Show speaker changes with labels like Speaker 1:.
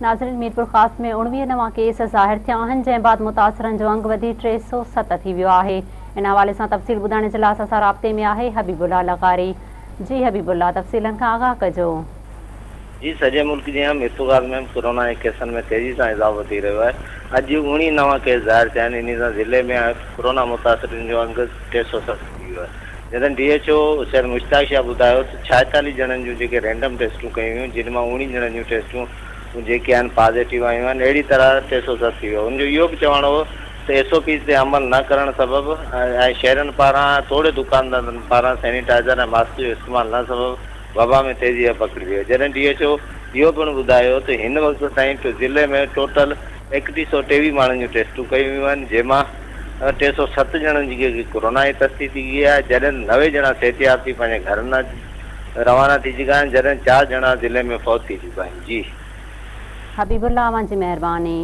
Speaker 1: ناظرين، ميرپورخاص ۾ 19 نوان ڪيس ظاهر ٿيا آهن، جنهن بعد متاثرن جو انگ وڌي 307 ٿي ويو آهي. ان حوالي سان تفصيل ٻڌائڻ جي لاء اسان سان رابطي ۾ آهي حبيب الله لغاري. جي حبيب الله، تفصيلن کان آگاهه ڪجو.
Speaker 2: جي سڄي ملڪ جيان ميرپورخاص ۾ به ڪورونا جي ڪيسن ۾ تيزي سان اضافو ٿي رهيو آهي. اڄ 19 نوان ڪيس ظاهر ٿيا آهن، انهي سان ضلعي ۾ ڪورونا متاثرين جو انگ 307 ٿي ويو آهي. جڏهن D H O Syed Mushtaq Shah ٻڌايو ته 46 ڄڻن جون جيڪي رينڊم ٽيسٽون ڪيون ويون جن مان 19 ڄڻن جون ٽيسٽون جيڪي آهن پازيٽو آيون آهن اهڙي طرح 307 ٿي ويو. هن جو اهو به چوڻ هو ته ايس او پيز تي عمل نه ڪرڻ سبب ۽ شهرين پاران توڙي دڪاندارن پاران سينيٽائزر ۽ ماسڪ جو استعمال نه سبب وبا ۾ تيزي سان پکڙجي وئي. جڏهن ڊي ايڇ او اهو پڻ ٻڌايو ته هن وقت تائين ضلعي ۾ ٽوٽل 3123 ماڻهن جون ٽيسٽون ڪيون ويون آهن جنهن مان 307 ڄڻن جي ڪورونا جي تصديق ٿي گئي آهي جڏهن 90 ڄڻا صحتياب ٿي پنهنجي گهرن ڏانهن روانا ٿي چڪا آهن جڏهن 4 ڄڻا ضلعي ۾ فوت ٿي چڪا آهن. جي.
Speaker 1: حبيب الله اوهان جي مهرباني.